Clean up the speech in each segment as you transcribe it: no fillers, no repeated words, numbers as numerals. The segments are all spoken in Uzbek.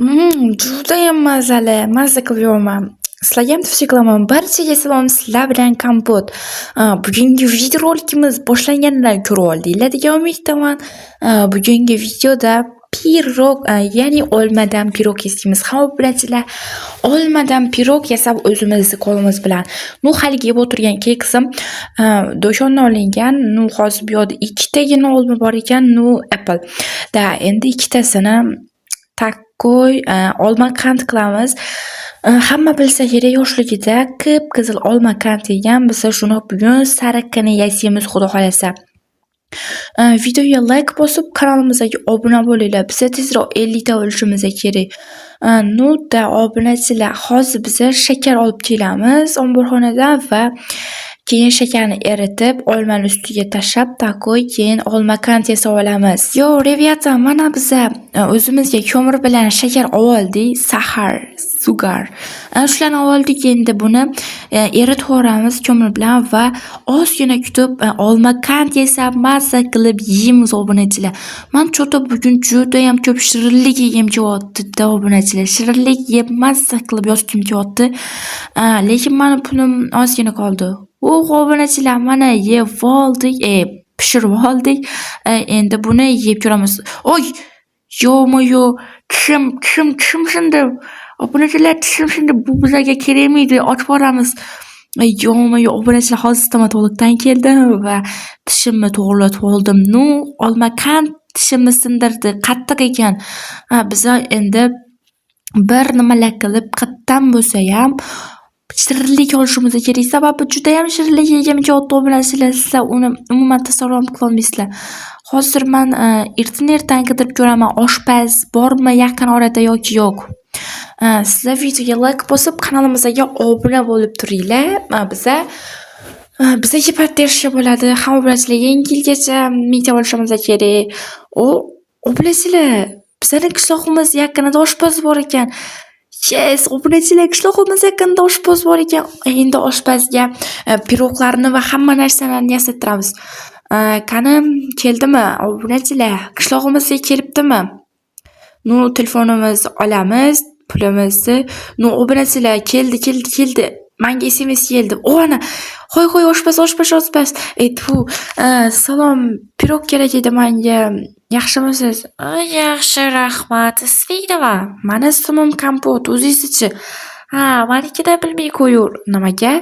Judayam mazali, mazza qilib yeyapman. Sizlarga ham tavsiya qilaman. Barchaga salom, sizlar bilan Kompot. Bugungi videorolikimiz boshlanganidan ko'rib oldinglar degan umiddaman. Bugungi videoda pirog, ya'ni olmadan pirog yasaymiz. Hamma bilasizlar, olmadan pirog yasab o'zimizni qo'limiz bilan. Ну, haligi yeb o'tirgan keksim do'kondan olingan. Ну, hozir bu yoqda ikkitagina olma bor ekan, ну, apple. Да, endi ikkitasini такой olma qand qilamiz. Hamma bilsa kerak, yoshligida qip-qizil olma qand yegan. Biz shuni bugun sariqini yasaymiz, xudo xohlasa. Videoga like bosib, kanalimizga obuna bo'linglar. Biza tezroq 50 ta bo'lishimiz kerak. Ну да, obunachilar, hozir biza shakar olib kelamiz omborxonadan va keyin shakarni eritib, olmani ustiga tashlab, такой keyin olma qand yasab olamiz. Yo, ребята, mana biza o'zimizga ko'mir bilan shakar oldik, сахар, sugar. Shularni oldik, endi buni eritib yuboramiz ko'mir bilan va ozgina kutib, olma qand yasab, mazza qilib yeymiz, obunachilar. Man чё-то bugun judayam ko'p shirinlik yegim kelyapti-da, obunachilar. Shirinlik yeb mazza qilib yotgim kelyapti. Lekin mani pulim ozgina qoldi. Uh, obunachilar, mana yeb oldik, pishirib oldik. Endi buni yeb ko'ramiz. Oy! Ё-моё, tishim, tishim, tishim sindi. Obunachilar, tishim sindi. Bu bizlarga kerakmidi? Ochib yuboramiz. Ё-моё, obunachilar, hozir stomatologdan keldim va tishimni to'g'rilatib oldim. Ну, olma qand tishimni sindirdi, qattiq ekan. Biza endi bir nimalar qilib, qayerdan bo'lsayam shirinlik olishimiz kerak. Sababi judayam shirinlik yegim kelyapti, obunachilar. Sizlar uni umuman tasavvur ham qilolmaysizlar. Hozir man ertan qidirib ko'raman, oshpaz bormi yaqin orada yoki yo'q. Sizlar videoga like bosib, kanalimizga obuna bo'lib turinglar. Bizaga поддержка bo'ladi. Hamma obunachilar, yangi yilgacha 1000 ta bo'lishimiz kerak. O, obunachilar, bizani qishlog'imiz yaqinida oshpaz bor ekan. Yes, obunachilar, qishlog'imiz yaqinida oshpaz bor ekan. Endi oshpazga piroglarni va hamma narsalarni yasattiramiz. Qani, keldimi, obunachilar? Qishlog'imizga kelibdimi? Ну, telefonimizni olamiz, pulimizni. Ну, obunachilar, keldi, keldi, keldi. Manga SMS keldi. O, ana. Hoy, hoy, oshpaz, oshpaz, oshpaz. Tfu. Salom, pirog kerak edi manga. Yaxshimisiz? Yaxshi, rahmat. Isming nima? Mani ismim Kompot, o'zingizni-chi? Ha, manikini bilmay qo'yur. Nimaga?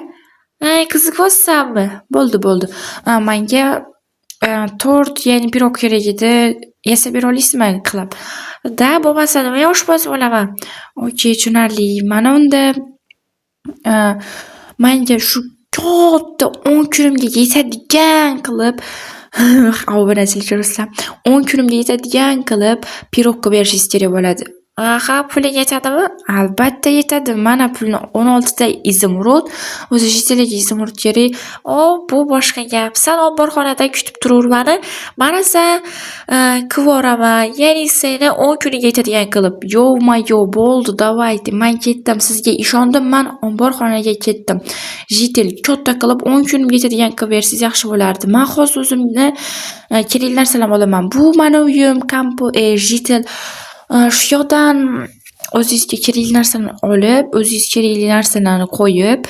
Qiziqyapsanmi? Bo'ldi, bo'ldi. Manga tort, ya'ni pirog kerak edi. Yasab bera olasizmi qilib? Да, bo'lmasa nimaga oshpaz bo'laman? Okey, tushunarli. Mana unda manga shu katta 10 kunimga yetadigan qilib, obunachilar, ko'rasizlar, 10 kunimga yetadigan qilib pirog qilib berishingiz kerak bo'ladi. Aha, puling yetadimi? Albatta yetadi. Mana pulni, 16 ta изумруд. O'zi житель ga изумруд kerak. O, bu boshqa gap. San omborxonada kutib turur mani. Man esa qilvoraman. Ya'ni seni 10 kuniga yetadigan qilib. Ё-моё, bo'ldi, давайте. Man ketdim. Sizga ishondim, man omborxonaga ketdim. Житель, katta qilib 10 kunimga yetadigan qilib bersangiz yaxshi bo'lardi. Man hozir o'zimni kerakli narsalarni olaman. Bu mani uyim, kampo, житель. Shu yoqdan o'zingizga kerakli narsani olib, o'zingiz kerakli narsalarni qo'yib,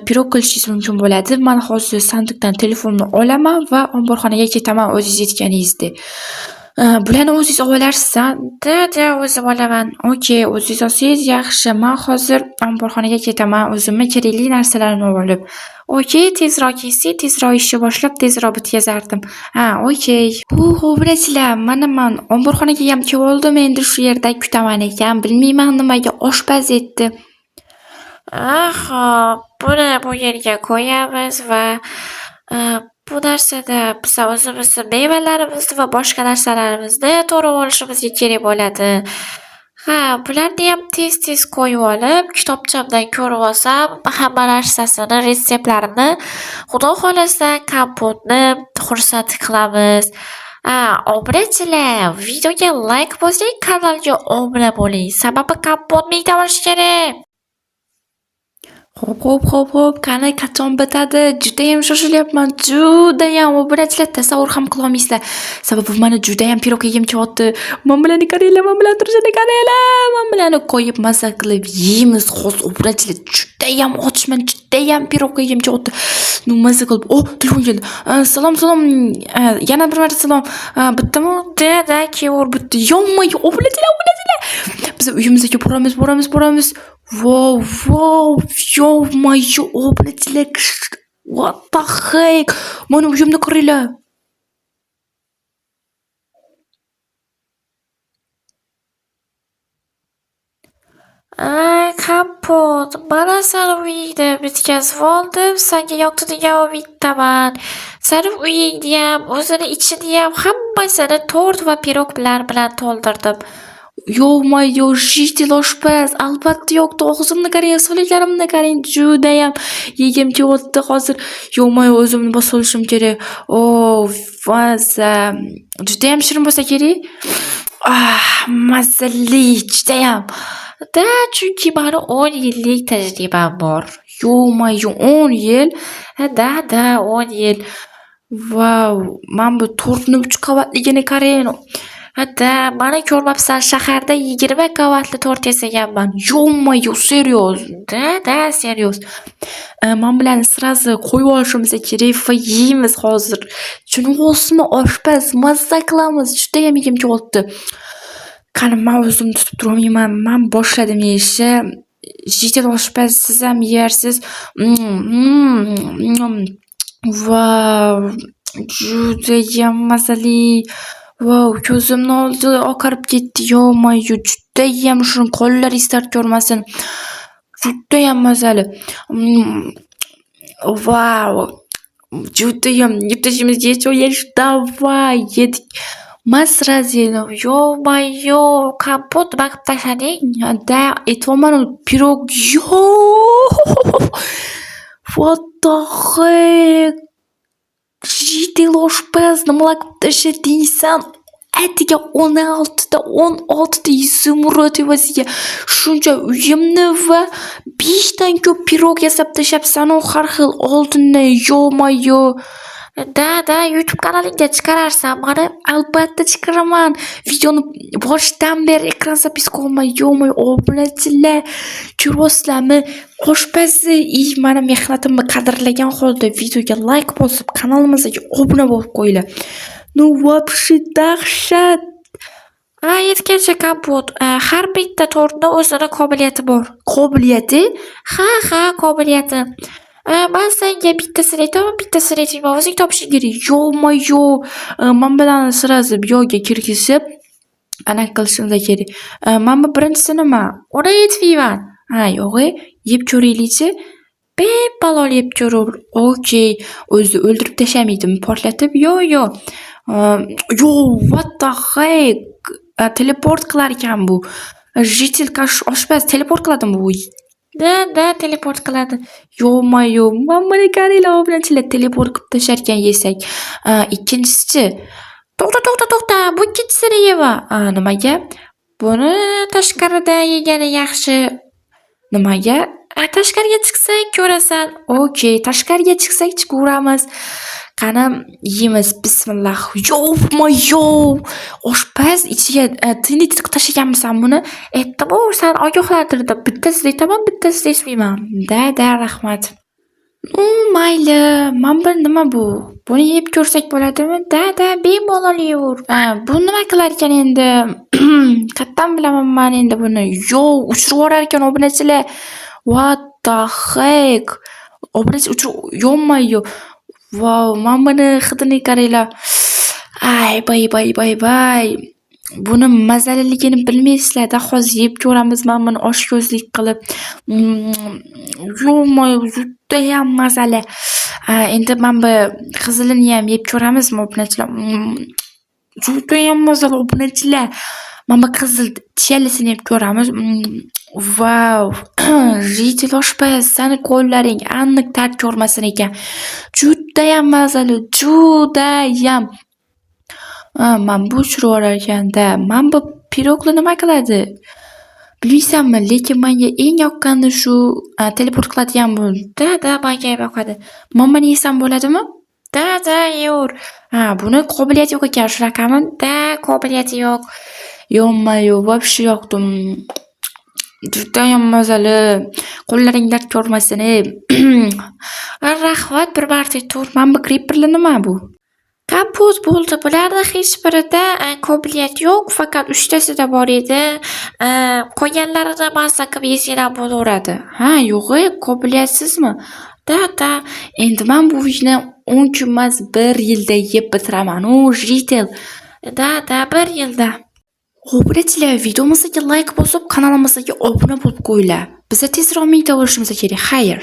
pirog qilishingiz mumkin bo'ladi. Man hozir sandiqdan telefonni olaman va omborxonaga ketaman o'zingiz aytganingizdek. Bularni o'zingiz olarsiz? Да, o'zim olaman. Okey, o'zingiz olsangiz yaxshi. Man hozir omborxonaga ketaman o'zimni kerakli narsalarimni olib. Okey, tezroq kelsak, tezroq ishni boshlab, tezroq bitkazardim. Ha, okey. Huh, obunachilar, mana man omborxonaga ham kelib endi shu yerda kutaman ekan. Bilmayman, nimaga oshpaz aytdi. Xo'p, buni bu yerga qo'yamiz va bu narsada biza o'zimizni mevalarimizni va boshqa narsalarimizni to'g'rab olishimizga kerak bo'ladi. Ha, bularniyam tez-tez qo'yib olib, kitobchamdan ko'rib olsam hamma narsasini, retseptlarini, Xudo xohlasa, kompotni xursand qilamiz. Ha, obunachilar, videoga like bosing, kanalga obuna bo'ling. Sababi kompot 1000 ta bo'lishi kerak. Xo'p, xo'p, xo'p, xo'p, qani, qachon bitadi? Judayam shoshilyapman, judayam, obunachilar, tasavvur ham qilolmaysizlar. Sababi mani judayam pirog yegim kelyapti. Mana bularni qaranglar, mana bularni turishini qaranglar, mana bularni. Bularni qo'yib maza qilib yeymiz. Hozir obunachilar judayam ochman, judayam pirog yegim kelyapti. Ну maza qilib. Oh, telefon keldi. Salom, salom. Yana bir marta salom. Bittimi? Da, da, kelaver bitta. Yonmay, obunachilar, obunachilar. Biz uyimizga boramiz, boramiz, boramiz. Wow, wow, yo-moyo, obunachilar. What the heck? Mani uyimni qaranglar. Ay, Kompot, mana sani uyingni bitkazib oldim. Senga yoqdi degan umiddaman. Sani uyingniyam, o'zini ichiniyam hammasini tort va piroglar bilan to'ldirdim. Yo-moyo, житель oshpaz, albatta yoqdi. Og'zimni qarang, soliklarimni qarang, judayam yegim kelyapti hozir. Yo-moyo, o'zimni bosib olishim kerak. Oh, maza. Judayam shirin bo'lsa kerak. Ah, mazali, judayam. Da, chunki mani 10 yillik tajribam bor. Yo-moyo, 10 yil? Da, da, 10 yil. Vau, mana bu tortni 3 qavatligini qarang. Da, mani ko'rmabsan, shaharda 20 qavatli tort yasaganman. Yo-moyo, serios? Da, da, serios. Mana bularni сразу qo'yib olishimiz kerak va yeymiz hozir. Tushunyapsizmi, oshpaz, mazza qilamiz. Judayam yegim kelyapti. Qani, men o'zimni tutib turolmayman. Men boshladim yeyishni. Житель oshpaz, siz ham yeyarsiz. Vau, judayam mazali. Vau, ko'zimni oldi oqarib ketdi. Yo-moyo, judayam shirin, qo'llaringiz dard ko'rmasin. Judayam mazali. Vau, judayam yeb tashlaymiz, yesh, давай, yedik. Man сразу yedim. Yo-moyo, Kompot, nima qilib tashlading? Da, aytyapman, pirog. Yo! What the heck? Житель oshpaz, nimalar qilib tashlading san? Atiga 16 ta, 16 ta izumrud evaziga shuncha uyimni va 5 dan ko'p pirog yasab tashlabsan-u, har xil oltindan. Yo-moyo. Da, da, YouTube kanalingga chiqararsan mani. Albatta chiqaraman. Videoni boshidan beri ekran zapis qilma. Yo-moyo, obunachilar, ko'ryapsizlarmi? Oshpazi mani mehnatimni qadrlagan holda videoga like bosib, kanalimizga obuna bo'lib qo'yinglar. Ну вообще dahshat. Ha, yetgancha Kompot, har bitta tortni o'zini qobiliyati bor. Qobiliyati? Ha, ha, qobiliyati. Man senga bittasini aytaman, bittasini aytmayman. O'zing topishing kerak. Yo-moyo, man bilan сразу bu yoqqa kirgizib, anaqa qilishimiz kerak. Mana bu birinchisi nima? Uni aytmayman. Ha, yo'q-e, yeb ko'raylikchi. Bemalol yeb ko'raver. Okey, o'zi o'ldirib tashlamaydimi portlatib? Yo'q, yo'q. Yo, what the heck? Teleport qilar ekan bu. Житель oshpaz teleport qiladimi bu? Da, da, teleport qiladi. Yo-moyo, mana buni qaranglar, obunachilar, teleport qilib tashlar ekan yesak. Ikkinchisi-chi? To'xta, to'xta, to'xta, bu ikkinchisini yema. Nimaga? Buni tashqarida yegani yaxshi. Nimaga? Tashqariga chiqsang ko'rasan. Okey, tashqariga chiqsak chiqaveramiz. Qani, yeymiz. Bismillah. Yo-moyo! Oshpaz ichiga TNT tiqib tashlaganmisan buni? Aytdim-u, seni ogohlantirdim. Bittasini aytaman, bittasini aytmayman. Da, da, rahmat. Ну, mayli. Mana bu nima bu? Buni yeb ko'rsak bo'ladimi? Da, da, bemalol yeyaver. Bu nima qilar ekan endi? Qayerdan bilaman man endi buni? Yo, uchirib yuborar ekan obunachilar. What the heck? Obunachi uchirib, yo-moyo. Vau, mana buni hidini qaranglar. Ay, bay, bay, bay, bay. Buni mazaliligini bilmaysizlar-da. Hozir yeb ko'ramiz mana buni oshko'zlik qilib. Yo-moyo, judayam mazali. Endi mana bu qizilini ham yeb ko'ramizmi obunachilar? Judayam mazali obunachilar. Mana bu qizil tishalisini yeb ko'ramiz. Vau! Житель oshpaz, sani qo'llaring aniq dard ko'rmasin ekan. Judayam mazali, judayam. Mana bu uchirib yuborar ekanda. Mana bu pirogni nima qiladi? Bilmaysanmi, lekin menga eng yoqqani shu teleport qiladigan bu. Da, da, menga ham yoqadi. Mana buni yesam bo'ladimi? Da, da, yeyaver. Ha, buni qobiliyati yo'q ekan, shunaqami? Da, qobiliyati yo'q. Yo'q-ma, yo'q, вообще yoqdi. Judayam mazali. Qo'llaring dard ko'rmasin. Rahmat, bir marta tur. Mana bu creeperlar nima bu? Kompot bo'ldi. Bularni hech birida qobiliyat yo'q, faqat uchtasida bor edi. Qolganlarini mazza qilib yesanglar bo'laveradi. Ha, yo'g'i, qobiliyatsizmi? Да, да. Endi men bu ishni 10 kun emas, 1 yilda yeb bitiraman. O, житель. Да, да, bir yilda. Obunachilar, videomizga like bosib, kanalimizga obuna bo'lib qo'yinglar. Biza tezroq 1000 ta bo'lishimiz kerak. Xayr.